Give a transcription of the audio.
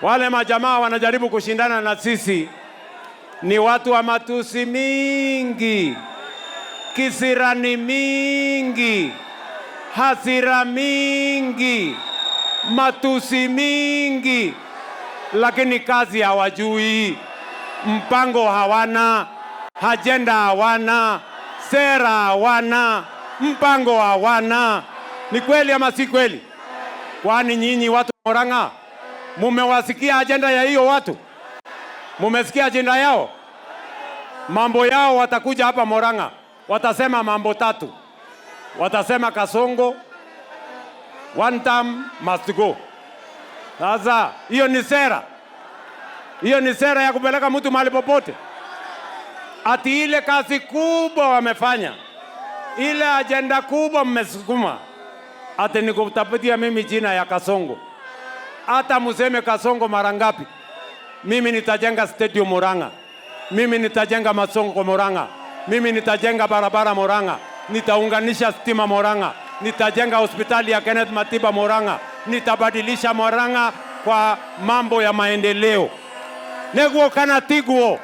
Wale majamaa wanajaribu kushindana na sisi ni watu wa matusi mingi, kisirani mingi, hasira mingi, matusi mingi, lakini kazi hawajui, mpango hawana, ajenda hawana, sera hawana, mpango hawana. Ni kweli ama si kweli? Kwani nyinyi watu wa Murang'a mumewasikia ajenda ya hiyo watu? Mumesikia ajenda yao? Mambo yao watakuja hapa Murang'a, watasema mambo tatu. Watasema Kasongo one term must go. Sasa hiyo ni sera, hiyo ni sera ya kupeleka mtu mahali popote. Ati ile kazi kubwa wamefanya, ile ajenda kubwa mmesukuma, ati ni kutafutia mimi jina ya Kasongo. Hata museme Kasongo mara ngapi, mimi nitajenga stadium Murang'a, mimi nitajenga masoko Murang'a, mimi nitajenga barabara Murang'a, nitaunganisha stima Murang'a, nitajenga hospitali ya Kenneth Matiba Murang'a, nitabadilisha Murang'a kwa mambo ya maendeleo. Neguo kana tiguo?